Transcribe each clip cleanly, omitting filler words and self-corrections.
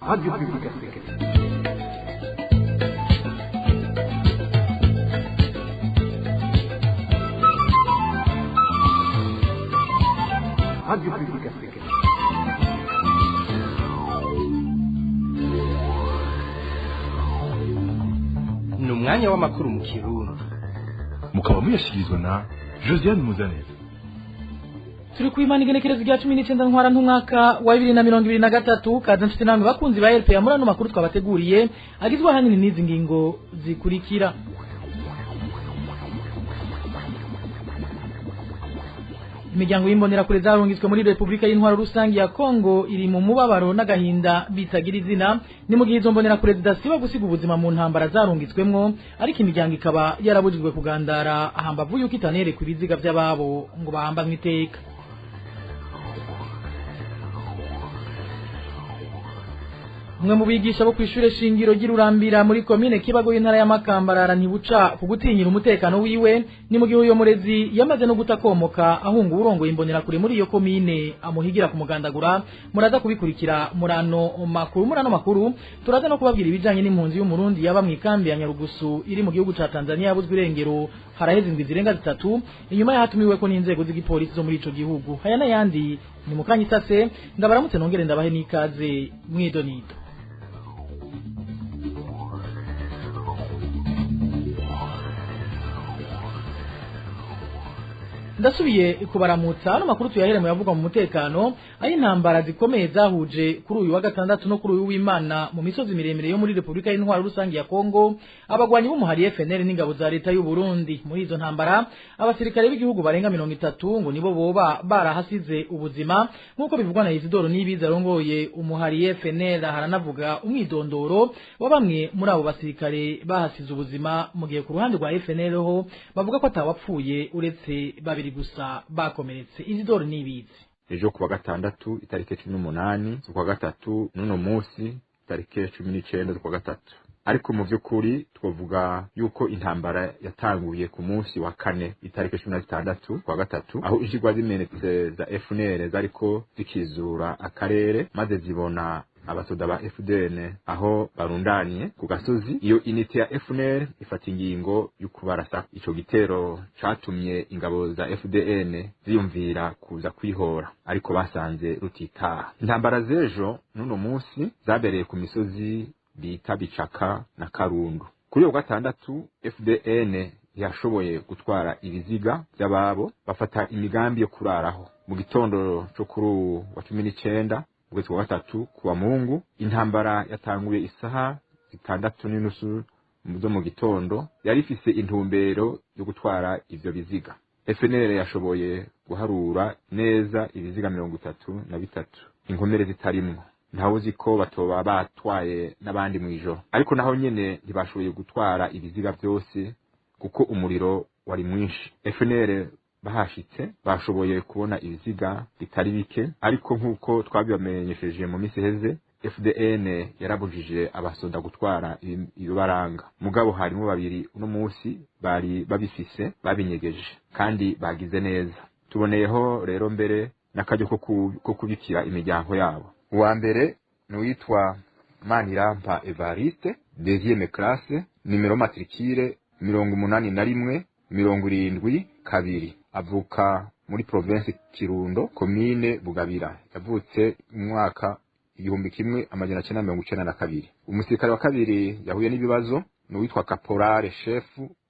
Radio Publique Africaine. Radio Publique Africaine. Ni umwanya w'amakuru mu Kirundi. Mukaba muyashyikirizwa na Josiane Muzaneza. Turi kwimana igenekerezo rya 19 ntwara ntumwaka wa 2023. Kaze mfite namwe bakunzi ba RPA muri ano makuru twabateguriye, agizwe ahanini n'izi ngingo zikurikira. Imiryango y'imbonerakure zarungitswe muri Republika y'Intwaro Rusangi ya Kongo iri mu mubabaro n'agahinda bitagira izina. Ni mu gihe izo mbonerakure zidasiba gusiga ubuzima mu ntambara zarungitswemwo, ariko imiryango ikaba yarabujijwe kugandara ahambavu yuko itanerekwa ibiziga by'ababo ngo bahambanywe iteka. Umwe mu bigisha bo kwishure shingiro ry'Irurambira muri komine Kibago y'intara ya Makamba ntibuca ku gutinyira umutekano wiwe. Ni mu gihe uyo murezi yamaze no gutakomoka ahunga urongoye imbonerakure muri iyo komine amuhigira kumugandagura. Muraza kubikurikira murano makuru. Murano makuru turaza no kubabwira ibijanye n'impunzi y'Umurundi yaba mu ikambi ya Nyarugusu iri mu gihugu ca Tanzania yabuzwe irengero haraheze indwi zirenga 3 inyuma yahatumiwe ko n'inzego z'igipolisi zo muri ico gihugu. Haya n'ayandi ni mukanya isase. Ndabaramutse nongere ndabahe n'ikaze mwidonito. Ndasubiye kubaramutsa. Ano makuru tuyahere mu yavuga mu mutekano, aho intambara zikomeye zahuje kuri uyu wa gatandatu no kuri uyu w'Imana mu misozi miremire yo muri Republika y'Intwaro Rusangi ya Kongo, abagwanyi b'umuhari FNL n'ingabo za leta y'u Burundi. Muri izo ntambara abasirikare b'igihugu barenga 30 ngo nibo boba barahasize ubuzima, nk'uko bivugwa na Isidoro Nibiza arongoye umuhari FNL. Haranavuga umwidondoro wa bamwe muri abo basirikare bahasize ubuzima, mu gihe ku ruhande rwa FNL ho bavuga ko atawapfuye uretse babiri gusa bakomeretse. Isidoro Nibizi. Ejo kuwa gatandatu itariki 18 z'ukwa gatatu, n'uno munsi itariki 19 z'ukwa gatatu. Ariko mu vy'ukuri twovuga yuko intambara yatanguye ku munsi wa kane itariki 16 kwa gatatu, aho inshigwa zimenetse za FNL zariko zikizura akarere, maze zibona abasoda ba FDN aho barundanye ku gasozi. Iyo inite ya FNL ifata ingingo y'ukubarasa. Ico gitero catumye ingabo za FDN ziyumvira kuza kwihora, ariko basanze rutitaha. Intambara z'ejo n'uno munsi zabereye ku misozi bita Bicaka na Karundu. Kuri uwo gatandatu FDN yashoboye gutwara ibiziga by'ababo, bafata imigambi yo kuraraho. Mu gitondo co kuri uwu wa 19 ukwezi kwa gatatu kuwa Mungu, intambara yatanguye isaha 6:30 zo mu gitondo, yari ifise intumbero yo gutwara ivyo biziga. FNL yashoboye guharura neza ibiziga 33, inkomere zitarimwo. Ntawuzi ko batoba batwaye n'abandi mw'ijoro, ariko naho nyene ntibashoboye gutwara ibiziga vyose kuko umuriro wari mwinshi. FNL bahashitse bashoboye kubona ibiziga bitari bike, ariko nk'uko twabibamenyesheje mu minsi iheze, FDN yarabujije abasoda gutwara ibibaranga. Mugabo harimo babiri uno munsi bari babifise babinyegeje kandi bagize neza. Tuboneyeho rero mbere n'akaryo ko kubikira imiryango yabo. Uwa mbere ni uwitwa Manirampa Evariste, deuxième classe, nimero matricule 81 72, avuka muri province Kirundo, komine Bugabira. Yavutse mu mwaka 1992. Umusirikare wa kabiri yahuye n'ibibazo ni uwitwa Caporal Chef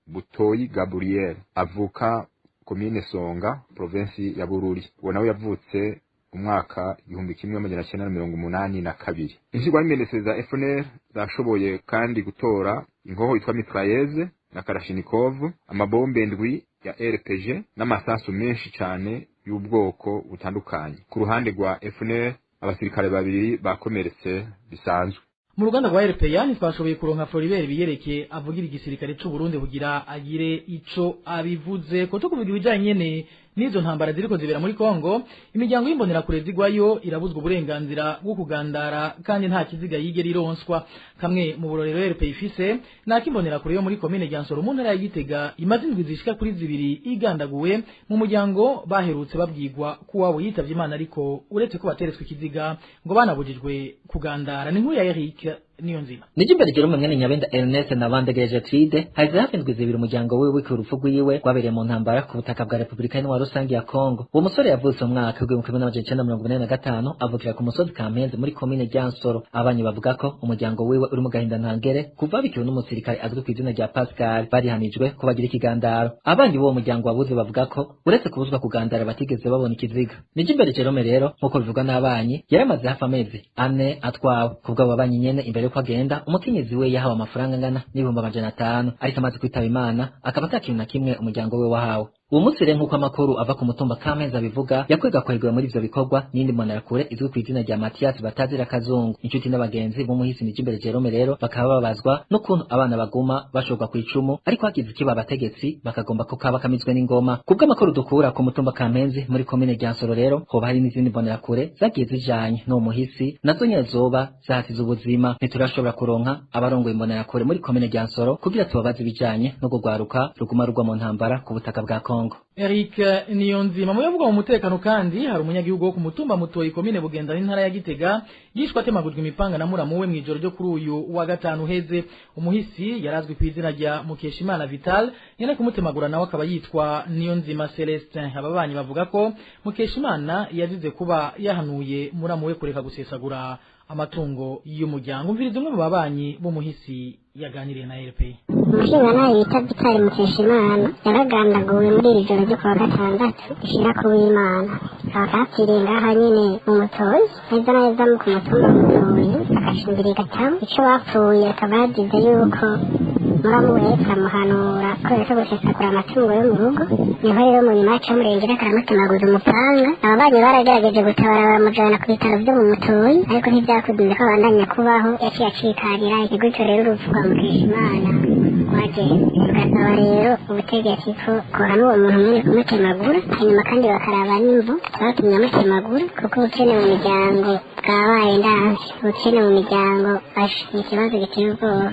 Butoyi Gabriel, avuka komine Songa, province ya Bururi. Uwo nawe yavutse umwaka 1982. Inshigwa n'imenetse za FNL zashoboye kandi gutora inkoho yitwa mitrailleze na Kalashnikov, amabombe 7 ya RPG n'amasasu menshi cyane y'ubwoko butandukanye. Ku ruhande rwa FNL abasirikare babiri bakomeretse bisanzwe. Mu ruganda rwa RPA ntitwashoboye kuronka Floribert Biyereke avugira igisirikare c'u Burundi kugira agire ico abivuze ko. Tukuvuga ibijanye nyene n'izo ntambara ziriko zibera muri Kongo, imiryango y'imbonerakure zigwayo irabuzwa uburenganzira bwo kugandara kandi nta kiziga yigera ironswa. Kamwe mu burorero RP ifise nakimbonerakure yo muri komine Ryansoro mu ntara ya Gitega imaze indwi zishika kuri 2 igandaguwe mu muryango baherutse babwirwa ko wabo yitavye Imana, ariko uretse ko bateretswe ikiziga ngo banabujijwe kugandara. Ni nkuru ya Eric Niyonzima. Nijimbere Jerome mwene Nyabenda Ernest na Bandegereje Tride haize hafi indwi 2 umuryango wiwe w'urupfu rwiwe rwabereye mu ntambara ku butaka bwa Republika y'Intwaro Rusangi ya Kongo. Uwo musore yavutse mu mwaka w'1985 avukira ku musozi Kampenzi muri komine Ryansoro. Abanyi bavuga ko umuryango wiwe uri mu gahinda ntangere kuva bikiwe n'umusirikare azwi ku izina rya Pascal barihanijwe ko bagira ikigandaro. Abanyi b'uwo muryango wabuze bavuga ko uretse kubuzwa kugandara batigeze babona ikiziga. Nijimbere Jerome rero nkuko bivugwa n'abanyi yaramaze hafi amezi 4 atwawe. Kubwo ababanyi nyene imbere ko agenda umukenyezi we yahawe amafaranga angana n'500,000, ariko amaze kwitaba Imana akaba atakintu na kimwe umuryango we wahawe. Uwo munsi rero nk'uko amakuru ava ku mutumba Kampenzi abivuga, yakwega kwegwa muri ivyo bikorwa n'indi mbonerakure izwi ku izina rya Mathias Batazira Kazungu. Inshuti n'abagenzi b'umuhisi Nijimbere Jerome rero bakaba babazwa n'ukuntu abana baguma bashorwa kw'icumu, ariko hagize ikiba abategetsi bakagomba ko kaba kamizwe n'ingoma. Kubwo amakuru dukura ku mutumba Kampenzi muri komine Ryansoro rero hoba hari n'izindi mbonerakure zagiye zijanye n'uwo muhisi, nazo nyene zoba zahasize ubuzima. Ntiturashobora kuronka abarongoye imbonerakure muri komine Ryansoro kugira tubabaze ibijanye no kugwaruka ruguma rugwa mu ntambara ku butaka bwa Kongo. Eric Niyonzima. Mu yavuga mu mutekano kandi hari umunyagihugu wo ku mutumba Mutoyi komine Bugenda n'intara ya Gitega yishwe atemagujwe imipanga na muramu we mw'ijoro ryo kuri uyu wa gatanu heze. Umuhisi yarazwi ku izina rya Mukeshimana Vital, nyene kumutemagura nawe akaba yitwa Niyonzima Celestin. Ababanyi bavuga ko Mukeshimana yazize kuba yahanuye muramu we kureka gusesagura amatungo y'umuryango. Umviriza umwe mu babanyi b'umuhisi yaganiriye na RP. Umushinga yita Vitali Mukeshimana yaragandaguwe muri iri joro ryo kuwa gatandatu ishira ku w'Imana, akaba yapfiriye ngaha nyene mu Mutoyi, neza na neza ku mutumba Mutoyi agacimbiri Gatabo. Ico bapfuye akaba yagize yuko muramu we aramuhanura ko yareka gusesagura amatungo yo mu rugo. Niho rero mu nyuma yaca amurengera akaramutemaguza umupanga. Ababanyi baragerageje gutabara baramujana ku bitaro vyo mu Mutoyi, ariko ntivyakunze ko abandanya kubaho, yaciye acikarira. Gutyo rero urupfu rwa Mukeshimana rwagenze. Tugasaba rero ubutegetsi ko kohana uwo muntu nyene kumutemagura, hanyuma kandi bakaraba n'imvo zatumye amutemagura, kuko ubukene mu miryango bwabaye ndanse. Ubukene mu miryango ni ikibazo giteye ubwoba.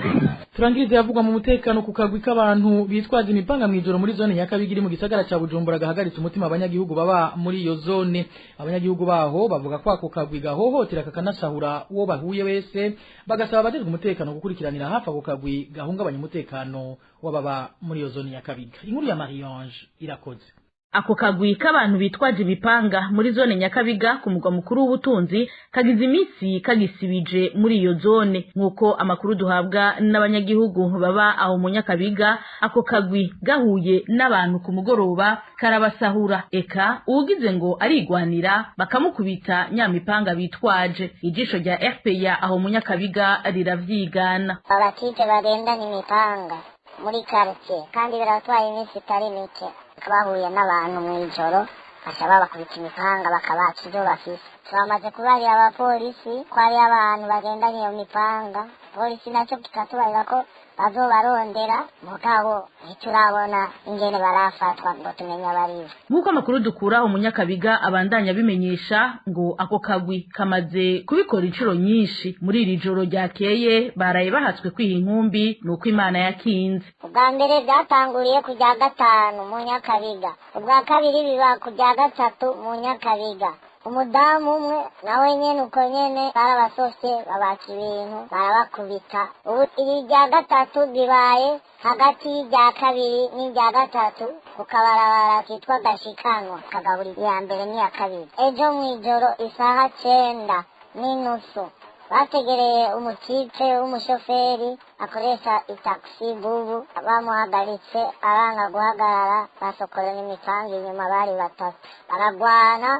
Turangirize yavugwa mu mutekano ku kagwi k'abantu bitwaza imipanga mw'ijoro muri zone Nyakabigi iri mu gisagara ca Bujumbura gahagaritse umutima abanyagihugu baba muri iyo zone. Abanyagihugu baho bavuga ko ako kagwi gahohotera kakanasahura uwo bahuye wese, bagasaba abajejwe umutekano gukurikiranira hafi ako kagwi gahungabanya umutekano w'ababa muri iyo zone Nyakabiga. Inkuru ya Marie-Ange Irakoze. Ako kagwi k'abantu bitwaje ibipanga muri zone Nyakabiga ku mugwa mukuru w'ubutunzi kagize iminsi kagisibije muri iyo zone, nk'uko amakuru duhabwa n'abanyagihugu baba aho mu Nyakabiga. Ako kagwi gahuye n'abantu ku mugoroba karabasahura, eka uwugize ngo arigwanira bakamukubita nyamipanga bitwaje. Ijisho rya RPA aho mu Nyakabiga riravyigana. Abatipe bagendana imipanga muri quartier kandi biratwaye iminsi itari mike, bahuye n'abantu mw'ijoro baca babakubita imipanga bakabaca ivyo bafise. Twamaze kubarira abapolisi ko hariyo abantu bagendanye iyo mipanga, polisi naco kikatubarira ko bazobarondera, mugabo ntiturabona ingene barafatwa ngo tumenye abaribo. Nk'uko amakuru dukura aho Munyakabiga abandanya bimenyesha, ngo ako kagwi kamaze kubikora inshuro nyinshi. Muri iri joro ryakeye baraye bahatswe kwiha inkumbi nuko Imana yakinze. Ubwa mbere byatanguriye ku rya gatanu mu Nyakabiga, ubwa kabiri biba ku rya gatatu mu Nyakabiga. Umudamu umwe nawe nyene uko nyene barabasofye babaka ibintu barabakubita. Ubu iri rya gatatu bibaye hagati y'irya kabiri n'irya gatatu ku kabarabara kitwa Gashikanwa kagabura iya mbere n'iya kabiri. Ejo mw'ijoro isaha 9:30 bategereye umutipe w'umushoferi akoresha itaxi bubu, bamuhagaritse aranga guhagarara, basokorana imipanga inyuma bari batatu baragwana,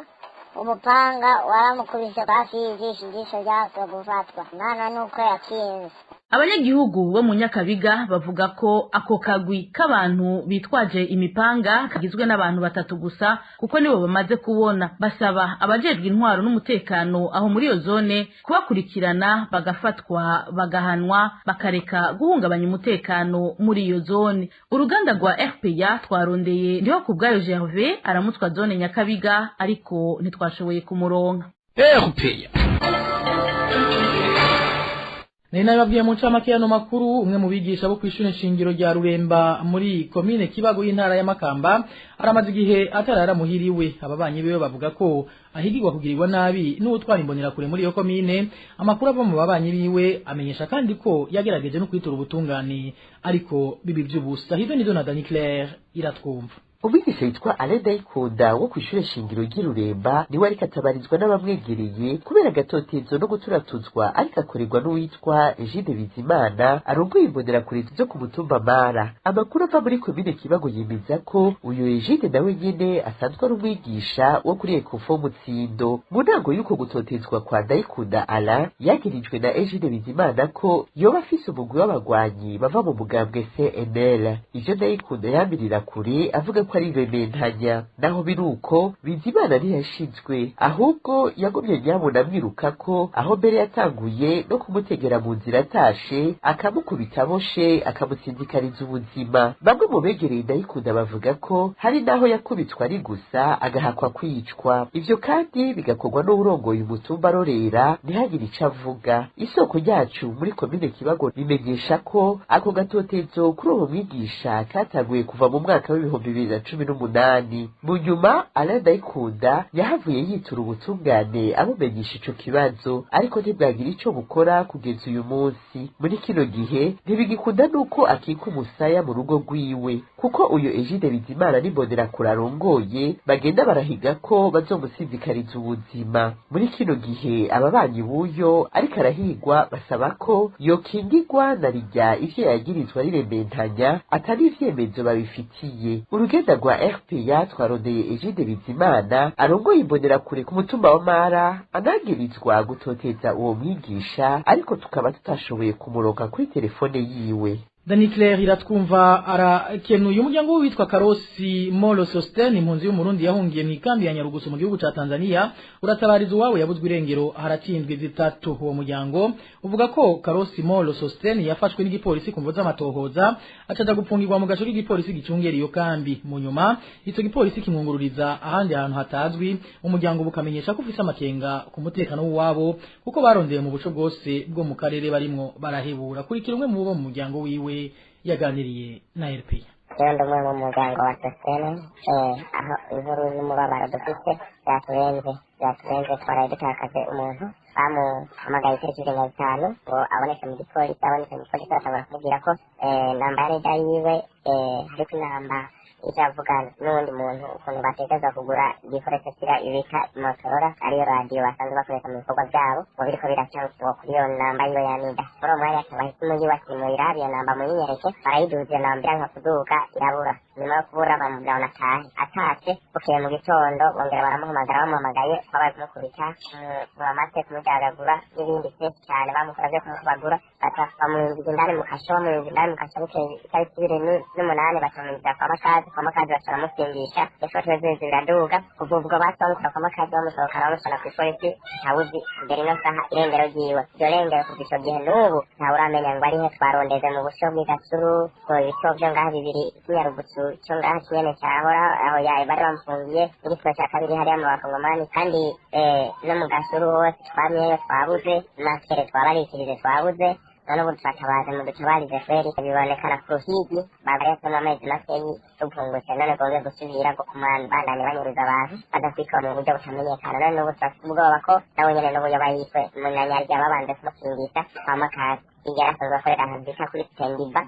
umupanga waramukubise hafi y'ijisho, ijisho ryaswe gufatwa. Imana nuko yakinze. Abanyagihugu bo mu Nyakabiga bavuga ko ako kagwi k'abantu bitwaje imipanga kagizwe n'abantu batatu gusa, kuko nibo bamaze kubona. Basaba abajejwe intwaro n'umutekano aho muri iyo zone kubakurikirana, bagafatwa, bagahanwa, bakareka guhungabanya umutekano muri iyo zone. Uruganda rwa RPA twarondeye ndiho ku bwayo Gervais aramutswa zone Nyakabiga, ariko ntitwashoboye kumuronka. RPA. Nari nababwiye mu ncamake y'ano makuru, umwe mu bigisha bo kw'ishure nshingiro rya Ruremba muri komine Kibago y'intara ya Makamba aramaze igihe atarara muhiriwe. Ababanyi biwe bavuga ko ahigirwa kugirirwa nabi n'utwara imbonerakure muri iyo komine. Amakuru ava mu babanyi biwe amenyesha kandi ko yagerageje no kwitura ubutungane, ariko bibi vy'ubusa. Hivyo ni na Dani Claire iratwumva. Umwigisha yitwa Alain Ndayikunda wo kw'ishure shingiro ry'Iruremba niwe ariko atabarizwa n'abamwegereye kubera agatotezo no guturatuzwa ariko akorerwa n'uwitwa Egide Bizimana arongoye imbonerakure zo ku mutumba Mara. Amakuru ava muri komine Kibago yemeza ko uyu Egide nawe nyene asanzwe ari umwigisha wo kuri Ecofo Mutsindo. Mu ntango y'uko gutotezwa kwa Ndayikunda Alain, yagirijwe na Egide Bizimana ko yoba afise umugwi w'abagwanyi bava mu mugambwe CNL. Ivyo Ndayikunda yamirira kure avuga ko ari rementanya. Naho biruko, Bizimana ntiyashizwe, ahubwo yagumye nyabona amwiruka ko, aho mbere yatanguye no kumutegera mu nzira atashe, akamukubita aboshe, akamusinzikariza ubuzima. Bamwe mu begereye Ndayikunda bavuga ko hari n'aho yakubitwa ari gusa agahakwa kwicwa. Ivyo kandi bigakorwa n'uwurongoye umutumba arorera ntihagire ico avuga. Isoko ryacu muri komine Kibago rimenyesha ko ako gatotezo kuri uwo mwigisha katanguye kuva mu mwaka w'2018. Mu nyuma Alain Ndayikunda yahavuye yitura ubutungane abumenyesha ico kibazo, ariko ntibwagira ico bukora kugeza uyu munsi. Muri kino gihe ntibigikunda nuko akika umusaya mu rugo rwiwe, kuko uyu Egide Bizimana n'imbonerakure arongoye bagenda barahiga ko bazomusinzikariza ubuzima. Muri kino gihe ababanyi b'uyo ariko arahigwa basaba ko yokingirwa na rirya ivyo yagirizwa rirementanya atari ivyemezo babifitiye. Urugenda rwa RPA twarondeye Egide Bizimana arongoye imbonerakure ku mutumba wa Mara anagirizwa gutoteza uwo mwigisha, ariko tukaba tutashoboye kumuronka kuri telefone yiwe. Dani Claire iratwumva arakenuye. Umuryango witwa Karosi Molo Sosten, impunzi y'Umurundi yahungiye mu ikambi ya Nyarugusu mu gihugu ca Tanzania, uratabariza uwawe yabuzwe irengero haratindwe zitatu. Uwo muryango uvuga ko Karosi Molo Sosten yafashwe n'igipolisi ku mvo z'amatohoza, acaja gupfungirwa mu gaco k'igipolisi gicungera iyo kambi. Mu nyuma ico gipolisi kimwungururiza ahandi hantu hatazwi. Umuryango bukamenyesha ko ufise amakenga ku mutekano w'uwabo, kuko barondeye mu buco bwose bwo mu karere barimwo barahebura. Kurikira umwe mu bo mu muryango wiwe yaganiriye na RP. Rero ndi umwe mu muryango wa Sosene, aho inkuru y'umubabaro dufite byaturenze. Twaraye dutakaje umuntu. Bamuhamagaye itariki 5 ngo aboneke mu gipolisi. Aboneke mu gipolisi, batangura kumubwira ko namba ya reda yiwe hariko inamba iravuga n'uwundi muntu ukuntu batekereza kugura igikoresho kira bita Motorola, ariyo radiyo basanzwe bakoresha mu bikorwa byabo, ngo biriko biraca ngo kuri iyo namba yiwe ya NIDA. Muri uwo mwanya akaba isimu yiwe ati muyirabe iyo namba muyinyereke. Barayiduza iyo namba, iranka kuduga, irabura. Nyuma yo kubura bamubwira ngo natahe. Atashe bukeye mu gitondo bongera baramuhamagara. Bamuhamagaye twabaye kumukubita, kumamase, kumuryagagura n'ibindi byinshi cyane bamukora byo kumukubagura. Bamwinjiza indani mu kasho. Bamwinjiza indani mu kasho, bukeye itariki 28 bacamwinjiza kwa Makazi. Kwa Makazi baca baramusingisha, ifoto zizi ziraduga. Kuva ubwo baca kwa Makazi bamusohokana bamushana kw'ipolisi. Ntawuzi mbere ino saha irengero ryiwe. Iryo rengero kuva ico gihe n'ubu ntawuramenya ngo arihe. Twarondeze mu busho bw'igasuru, ngo ibito vyo ngaha bibiri by'Inyarugusu, ico ngaha kinyene cahora aho bari bamufungiye, n'igitoro ca kabiri hariya mu bakongomani, kandi no mu gasuru hose twamyeyo twabuze makere, twabarikirije twabuze. None ubu turatabaza mudutabarize kweri. Bibonekana ku ruhigi babaretsemo amezi makeyi tupfungutse, none goge gusubira ngo kumabandanye banyuruza abantu badakwitwa mu buryo butamenyekana. None ubu turafite ubwoba ko nawe nyene n'ubu yoba yishwe. Munyanyarya babanje kumukingisha kwa Makazi, hirya yarasanzwe akorera ahantu bita kuri Tendiba,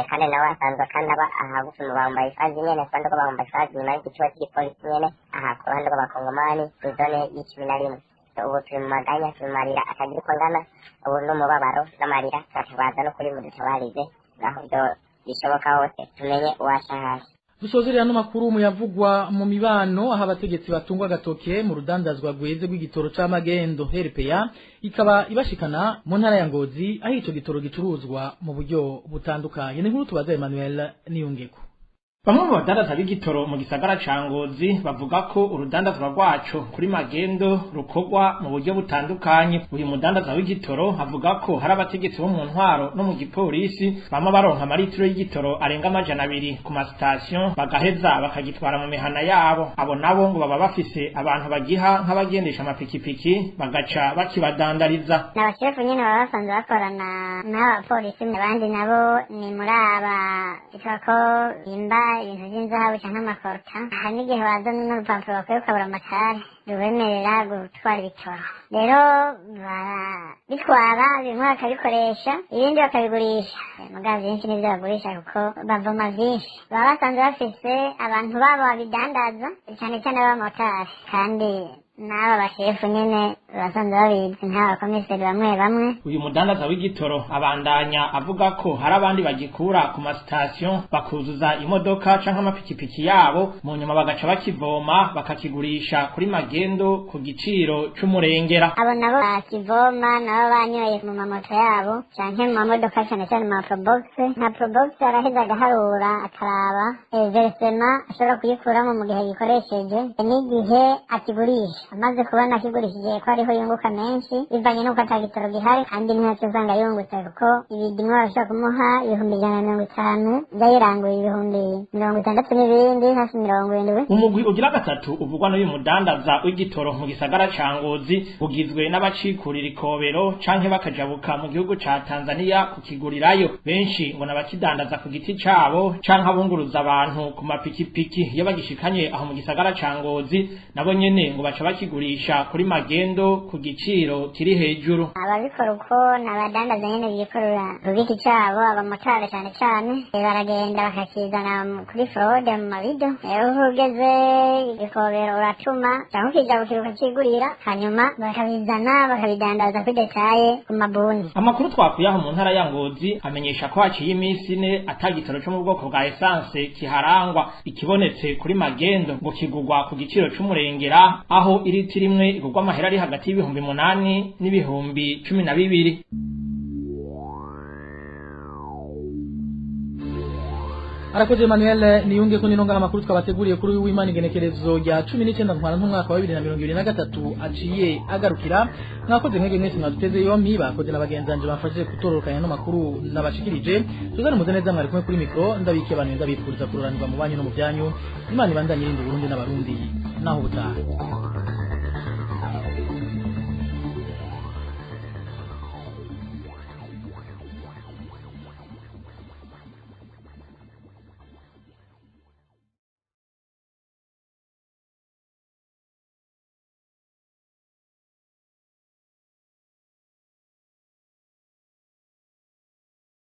kandi nawe asanzwe kandi aba ahagufi mu bambaye ifazi nyene, ku ruhande rw'abambaye ifazi nyuma y'igituba cy'igipolisi nyene, aha ku ruhande rw'abakongomani kw'izone y'11. Ubu turi mu maganya, turi mu marira atagira uko angana. Ubu n'umubabaro n'amarira, turatabaza no kuri mudutabarize aho byo bishoboka hose tumenye uwasha hasi. Dusozerera no makuru muyavugwa mu mibano, aho abategetsi batungwa gatoke mu rudandazwa rweze rw'igitoro c'amagendo. RPA ikaba ibashikana mu ntara ya Ngozi, aho ico gitoro gicuruzwa mu buryo butandukanye. Ni nkuru tubaza Emmanuel Niyungeko. Bamwe mu badandaza b'igitoro mu gisagara ca Ngozi bavuga ko urudandazwa rwaco kuri magendo rukorwa mu buryo butandukanye. Uyu mudandaza w'igitoro avuga ko hari abategetsi bo mu ntwaro no mu gipolisi bama baronka amaritiro y'igitoro arenga 200 ku masitasiyo, bagaheza bakagitwara mu mihana yabo. Abo nabo ngo baba bafise abantu bagiha nk'abagendesha amapikipiki, bagaca bakibadandariza. N'abashefu nyene baba basanzwe bakorana n'abapolisi, abandi nabo ni muri aba bitwa ko bimba ibintu vy'inzahabu canke amakorta. Hari n'igihe wazana n'urupapuro bakwiye ukabura amatari rubemerera gutwara ibitoro, rero barabitwara, bimwe bakabikoresha ibindi bakabigurisha. Mugabo vyinshi nivyo bagurisha kuko bavoma vyinshi. Baba basanzwe bafise abantu babo babidandaza, cane cane b'abamotari, kandi n'aba bashefu nyene basanzwe babizi nk'abakomiseri bamwe bamwe. Uyu mudandaza w'igitoro abandanya avuga ko hari abandi bagikura ku masitasiyo bakuzuza imodoka canke amapikipiki yabo, mu nyuma bagaca bakivoma bakakigurisha kuri magendo ku giciro c'umurengera. Abo nabo bakivoma nabo banyoye mu mamoto yabo canke mu mamodoka, cane cane mu maprobox. Nka probox araheza agaharura, akaraba versema ashobora kuyikuramo mu gihe gikoresheje n'igihe akigurisha. Amaze kubona akigurishije ko ariho yunguka menshi, bivanye n'uko ata gitoro gihari, kandi ntacyo usanga yungutse, kuko ibidimwe barashobora kumuha 150,000, yayiranguye 60,000 n'ibindi hafi 70. Umugwi ugira gatatu uvugwa n'uyu mudandaza w'igitoro mu gisagara ca Ngozi ugizwe n'abacikurira ikobero canke bakajabuka mu gihugu ca Tanzania kukigurirayo. Benshi ngo n'abakidandaza ku giti cabo canke abunguruza abantu ku mapikipiki. Iyo bagishikanye aho mu gisagara ca Ngozi, nabo nyene ngo baca bakigurisha kuri magendo ku giciro kiri hejuru. Ababikora uko ni abadandaza nyene bikorera ku giti cabo, abamotari cane cane baragenda bakakizana kuri forode mu mabido. Rero ugeze ikobero uratuma canke ukijabukira ukakigurira, hanyuma bakabizana bakabidandaza kuri detaye ku mabuni. Amakuru twakuye aho mu ntara ya Ngozi amenyesha ko haciye iminsi 4 ata gitoro co mu bwoko bwa essence kiharangwa. Ikibonetse kuri magendo ngo kigurwa ku giciro c'umurengera, aho iritiro imwe igurwa amahera ari hagati y'8,000 n'12,000. Arakoze Emmanuel Niyunge ko ninonga amakuru twabateguriye kuri uyu w'Imana igenekerezo rya 19 ntwara n'umwaka wa 2023 aciye agarukira. Mwakoze mwege mwese mwaduteze yompi, bakoze n'abagenzanje bamfashije kutororokanya no makuru nabashikirije. Tuzane muze neza mwari kumwe kuri mikro, ndabikiye abantu ndabifuriza kuroranirwa mu banyu no mu byanyu. Imana ibandanye irinde Burundi n'abarundi naho ubutaha.